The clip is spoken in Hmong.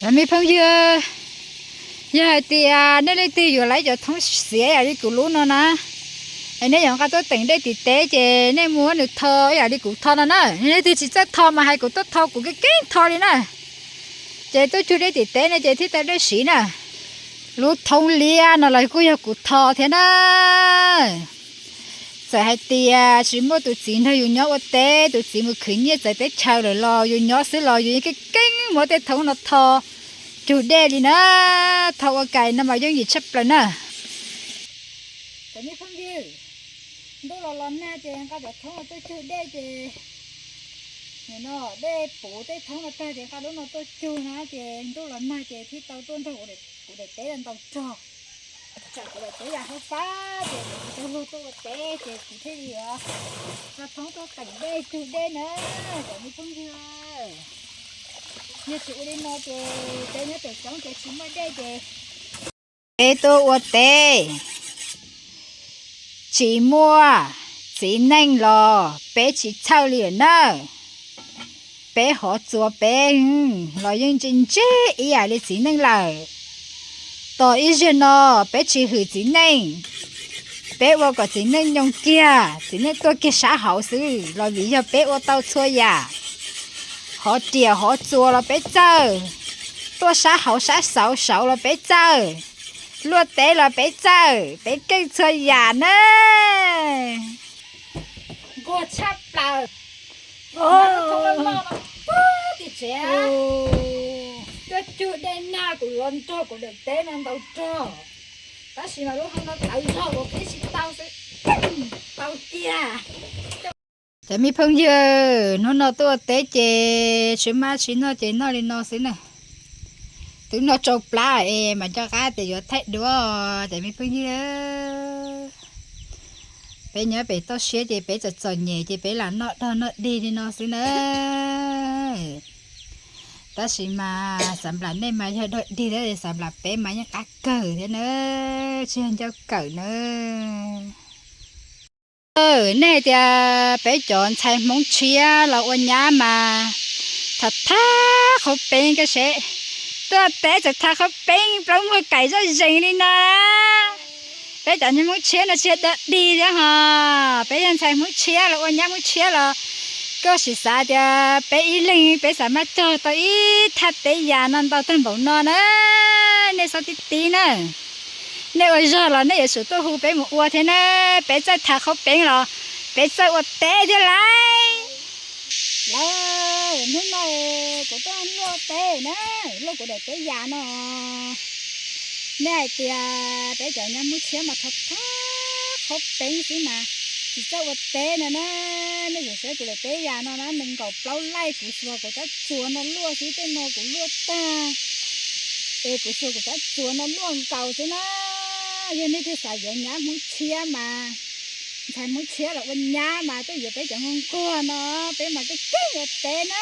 Cov me phooj ywg, yog hais tias nej leej twg yuav lawv cov thoob xiav ib yam li kuv lub no na, es nej yuav nqa tuaj teem dej tim teb ces nej muab nws tho ib yam li kuv tho no na. Leej twg tsis txawj tho mas hais kuv tuaj tho, kuv keeb keeb tho li na. Ces tuaj cug dej tim teb no ces thiaj tau dej siv na. Lub thoob liab no los kuj yog kuv tho thiab na. Txawm hais tias tsis muaj tus txiv nrog yus nyob ua teb, tus txiv mus khwv nyiaj txawv teb chaws lawm los yus nyob xwb los yus yeej keeb keeb muab tej thoob no tho cug dej li na. Tho ua kas no mas yooj yim tshaj plaws na. Cov me phooj ywg, ntuj los los nag ces nqa cov thoob no tuaj cug dej ces, nim no dej puv tej thoob no tag ces nqa lub no tuaj cug na ces ntuj los nag ces thiaj tau tuaj nrog kuv daim teb ntaus rog. Tsam kuv daim teb ya hauv fab ces kuv tsis tau luag tuaj ua teb ces kuv thiaj li yuav nqa thoob tuaj teem dej cug dej na, cov me phooj ywg. Yog tsis ua li no ces peb nyob pem roob ces tsis muaj dej ces peb tuaj ua teb tsis muaj txiv neej los peb tsis txhawj li lawm na. Peb hov txuas peb los yeej ntse ntseg ib yam li txiv neej lawm. Tos ib zaug no peb tsis hwm txiv neej, peb ua kom txiv neej nyoo kiag, txiv neej tuaj kiag sab hauv xwb los vim yog peb ua tau txhua yam. Hov riam hov txuas los peb txawj, tuaj sab hauv sab saud saud los peb txawj, luaj teb los peb txawj, peb keej txhua yam na. Nquag tshaj plaws. Tim tsev tuaj cug dej nag kuv yuav nrog kuv daim teb no ntaus rog, tab sis mas lub hau no tawv zog kuv qhib tsis tau xwb. Tau kiag. Cov me phooj ywg, hnub no tuaj ua teb ces tsis maj tsis noj ces noj li no xwb na. Twb noj tsau plab es mam nco qab tias yuav thaij duab. Cov me phooj ywg, peb nyob pem toj siab ces peb txom txom nyem ces peb lam noj dog noj dig li no xwb na. Tab sis mas xav nplam nej mas yog dog dig thiab, xav nplam peb mas yeej qab kawg thiab na, tsis yog ncauj kawm na. Nej hais tias peb cov ntxhais Hmoob tshiab los ua nyab mas tham thab qhaub peeb kaj seb, tuaj teb txawm tham qhaub peeb plaub muag kaim zoj zees li no. Peb cov Hmoob tshiab no tsis yog dog dig thiab ho, peb yog ntxhais Hmoob tshiab los ua nyab Hmoob tshiab los koj sim xav tias peb ib leeg peb xav maj cog tau ib thaj teb yas no ntau tag npaum no na. Nej xob tib tib na. Nej ua zog los nej yuav tsum tuaj hu peb mus ua thiab na. Peb txawj tham qhaub peeb los peb txawj ua teb thiab lauj. Lawm, hnub no kuv tuaj luaj teb na, luaj kuv daim teb yas no. Nej hais tias peb cov nyab Hmoob tshiab mas tham thab qhaub peeb xwb mas tsis txawj ua teb no na. Nej sim saib kuv daim teb yas no na, nees nkaum plaub laij kuv xuas kuv rab txuas no luaj xwb, tej no kuv luaj tag es kuv xuas kuv rab txuas no luaj nkaus xwb na. Yog nej twg xav yuav nyab Hmoob tshiab mas, ntxhais Hmoob tshiab los ua nyab mas tuaj yuav peb cov nquag nquag no, peb mas keej keej ua teb na.